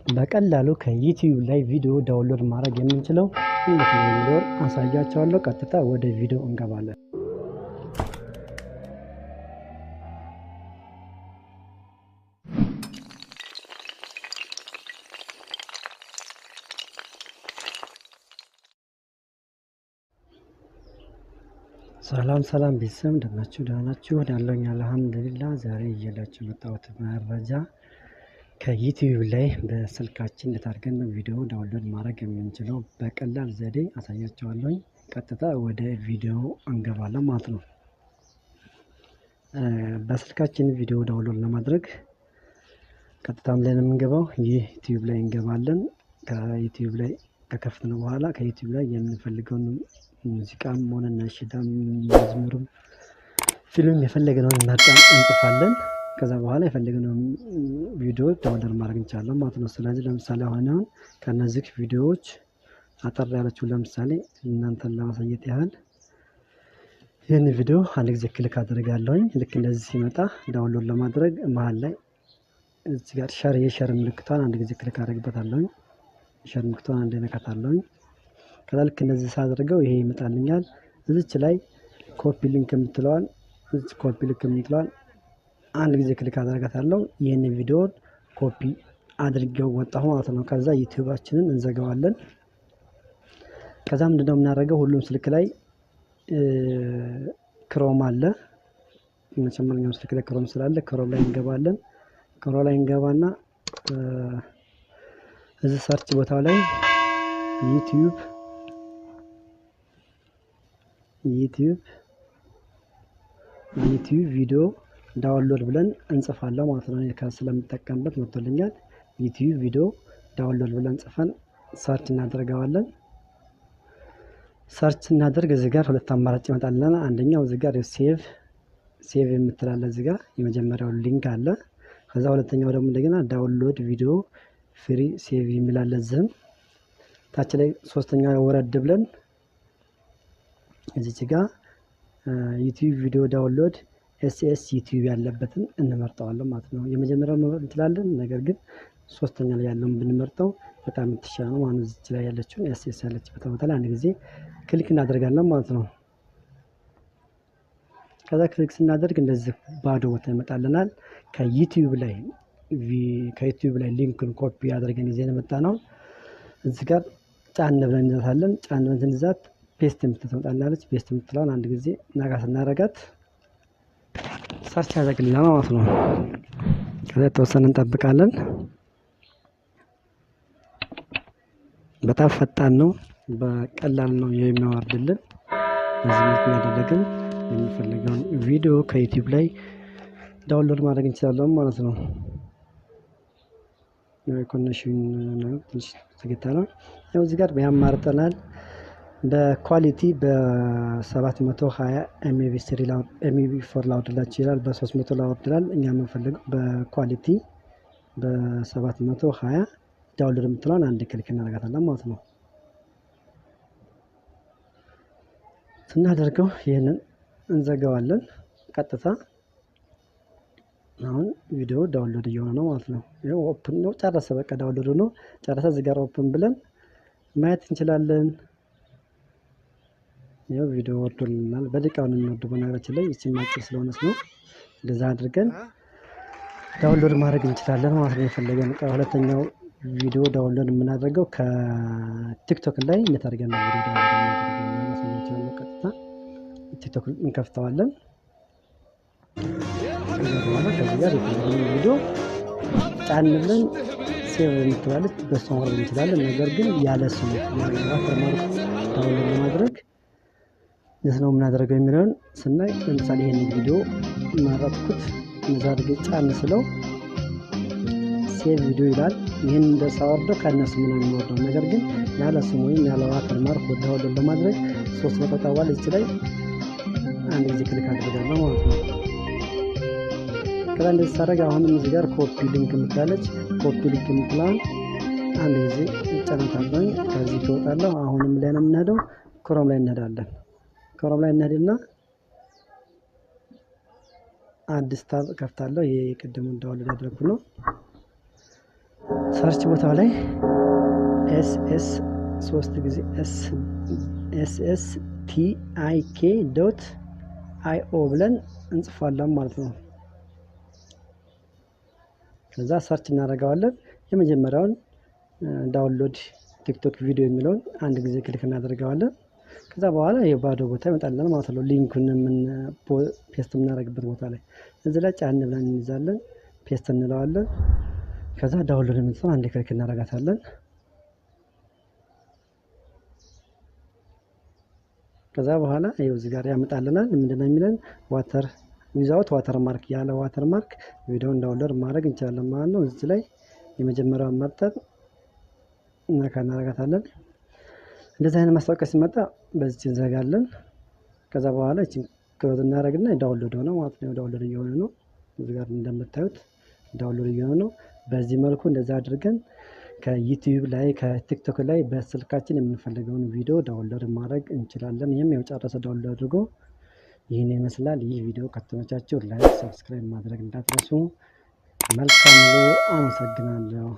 በቀላሉ ከዩቲዩብ ላይ ቪዲዮ download ማድረግ የምንችለው እንዴት ነው የሚለውን አሳያችኋለሁ። ቀጥታ ወደ ቪዲዮ እንገባለን። ሰላም ሰላም ቤተሰብ እንደምናችሁ፣ ደህና ናችሁ? ያለኝ አልሐምዱሊላህ። ዛሬ ይዤላችሁ የመጣሁት መረጃ ከዩቲዩብ ላይ በስልካችን እንዴት አድርገን ቪዲዮ download ማድረግ የምንችለው በቀላል ዘዴ አሳያችኋለሁኝ። ቀጥታ ወደ ቪዲዮ እንገባለን ማለት ነው። በስልካችን ቪዲዮ download ለማድረግ ቀጥታም ላይ ነው የምንገባው። ዩቲዩብ ላይ እንገባለን። ከዩቲዩብ ላይ ከከፈትን በኋላ ከዩቲዩብ ላይ የምንፈልገውን ሙዚቃም ሆነ ነሽዳም፣ መዝሙርም፣ ፊልም የፈለግነውን መርጠን እንጽፋለን። ከዛ በኋላ የፈለግነውን ቪዲዮ download ማድረግ እንችላለን ማለት ነው። ስለዚህ ለምሳሌ አሁን ከነዚህ ቪዲዮዎች አጠር ያለችው ለምሳሌ እናንተን ለማሳየት ያህል ይህን ቪዲዮ አንድ ጊዜ click አድርጋለሁኝ። ልክ እንደዚህ ሲመጣ download ለማድረግ መሀል ላይ እዚህ ጋር share የ share ምልክቷን አንድ ጊዜ click አድርግበታለሁኝ። Share ምልክቷን አንድ ነካታለሁኝ። ከዛ ልክ እንደዚህ ሳደርገው ይሄ ይመጣልኛል። እዚች ላይ copy link የምትለዋን እዚች copy link የምትለዋን አንድ ጊዜ click አደርጋታለሁ። ይህን ቪዲዮን ኮፒ አድርጌው ወጣሁ ማለት ነው። ከዛ ዩቲዩባችንን እንዘጋዋለን። ከዛ ምንድነው የምናደርገው? ሁሉም ስልክ ላይ ክሮም አለ። መቼም ስልክ ላይ ክሮም ስላለ ክሮም ላይ እንገባለን። ክሮም ላይ እንገባና እዚህ search ቦታው ላይ ዩቲዩብ ዩቲዩብ ዩቲዩብ ቪዲዮ download ብለን እንጽፋለን ማለት ነው። ስለምጠቀምበት መጥቶልኛል። ዩቲዩብ ቪዲዮ download ብለን ጽፈን search እናደርገዋለን። Search ስናደርግ እዚህ ጋር ሁለት አማራጭ ይመጣልናል። አንደኛው እዚህ ጋር save የምትላለ እዚህ ጋር የመጀመሪያው link አለ። ከዛ ሁለተኛው ደግሞ እንደገና download video free save የሚላለ እዚህም ታች ላይ ሶስተኛው ወረድ ብለን እዚች ጋር ዩቲዩብ ቪዲዮ download SS ዩቲዩብ ያለበትን እንመርጠዋለን ማለት ነው። የመጀመሪያው መምረጥ እንችላለን፣ ነገር ግን ሶስተኛ ላይ ያለውን ብንመርጠው በጣም የተሻለ ነው ማለት ነው። እዚች ላይ ያለችውን SS ያለችበት ቦታ ላይ አንድ ጊዜ click እናደርጋለን ማለት ነው። ከዛ click ስናደርግ እንደዚህ ባዶ ቦታ ይመጣልናል። ከዩቲዩብ ላይ link ኡን copy አድርገን ይዘን የመጣ ነው። እዚህ ጋር ጫን ብለን እንይዛታለን። ጫን ብለን ስንይዛት paste የምትል ትመጣልናለች። Paste የምትለዋን አንድ ጊዜ ነካ ስናደርጋት search ያደርግልናል ማለት ነው። ከዛ የተወሰነ እንጠብቃለን። በጣም ፈጣን ነው። በቀላል ነው የሚያወርድልን። በዚህ መልኩ ያደረግን የምንፈልገውን ቪዲዮ ከዩቲዩብ ላይ download ማድረግ እንችላለን ማለት ነው። Connection ትንሽ ዘግይታ ነው። ያው እዚህ ጋር ያማርጠናል። በ quality በ720 MP3 MP4 ላወርድላችሁ ይላል። በ300 ላወርድላል። እኛ የምንፈልገው በ quality በ720 download የምትለዋን አንድ click እናደርጋታለን ማለት ነው። ስናደርገው ይህንን እንዘጋዋለን። ቀጥታ አሁን ቪዲዮ download እየሆነ ነው ማለት ነው። ይኸው open ነው፣ ጨረሰ። በቃ download ነው ጨረሰ። እዚህ ጋር open ብለን ማየት እንችላለን። ይኸው ቪዲዮ ወርዶልናል። በደቂቃው ነው የሚወርደው። በነገራችን ላይ ይቺ አጭር ስለሆነች ነው። እንደዛ አድርገን download ማድረግ እንችላለን ማለት ነው። የፈለገን ሁለተኛው ቪዲዮ download የምናደርገው ከቲክቶክ ላይ እንዴት አድርገን ነው ቪዲዮ download የምናደርገው አሳያችኋለሁ። ቀጥታ ቲክቶክ እንከፍተዋለን። ከዛ በኋላ ከዚህ ጋር የፈለግነውን ቪዲዮ ጫን ብለን save የምትላለች በሷ ማውረድ እንችላለን። ነገር ግን ያለ ስሙ watermark download ለማድረግ እንዴት ነው የምናደርገው የሚለውን ስናይ ለምሳሌ ይህን ቪዲዮ መረጥኩት። እነዛ አድርጌ ጫን ስለው save video ይላል። ይህን እንደሳወርደው ከነ ስሙ ነው የሚወርደው። ነገር ግን ያለ ስሙ ወይም ያለ watermark download ለማድረግ ሶስት ነጠብጣቧን እዚህ ላይ አንድ ጊዜ click አድርጋለሁ ማለት ነው። ከዛ እንደዚህ ሳደርግ አሁንም እዚህ ጋር copy link የምትላለች copy link የምትለዋን አንድ ጊዜ እጫናታለሁ። ከዚህ ትወጣለሁ። አሁንም ላይ ነው የምንሄደው፣ ክሮም ላይ እንሄዳለን። ክሮም ላይ እንሄድና አዲስ tab ከፍታለሁ። ይሄ የቅድሙን download ያደረኩት ነው። Search ቦታው ላይ SS ሶስት ጊዜ S SSTIK.io ብለን እንጽፋለን ማለት ነው። ከዛ search እናደርገዋለን። የመጀመሪያውን download TikTok video የሚለውን አንድ ጊዜ click እናደርገዋለን። ከዛ በኋላ የባዶ ቦታ ይመጣልናል ማለት ነው። Link ኡን የምን paste የምናደርግበት ቦታ ላይ እዚህ ላይ ጫን ብለን እንይዛለን፣ paste እንለዋለን። ከዛ download የምትለውን አንድ click እናደርጋታለን። ከዛ በኋላ ይኸው እዚህ ጋር ያመጣልናል። ምንድነው የሚለን? Water without watermark፣ ያለ watermark ቪዲዮን download ማድረግ እንችላለን ማለት ነው። እዚህ ላይ የመጀመሪያውን መርጠን ነካ እናደርጋታለን። እንደዚህ አይነት ማስታወቂያ ሲመጣ በዚች እንዘጋለን። ከዛ በኋላ እችን close እናደርግና download ሆነ ማለት ነው። Download እየሆነ ነው። እዚህ ጋር እንደምታዩት download እየሆነ ነው። በዚህ መልኩ እንደዛ አድርገን ከ YouTube ላይ፣ ከ TikTok ላይ በስልካችን የምንፈልገውን ቪዲዮ download ማድረግ እንችላለን። ይህም ያው ጨረሰ download አድርጎ ይህን ይመስላል። ይህ ቪዲዮ ከተመቻችሁ like፣ subscribe ማድረግ እንዳትረሱ። መልካም ውሎ። አመሰግናለሁ።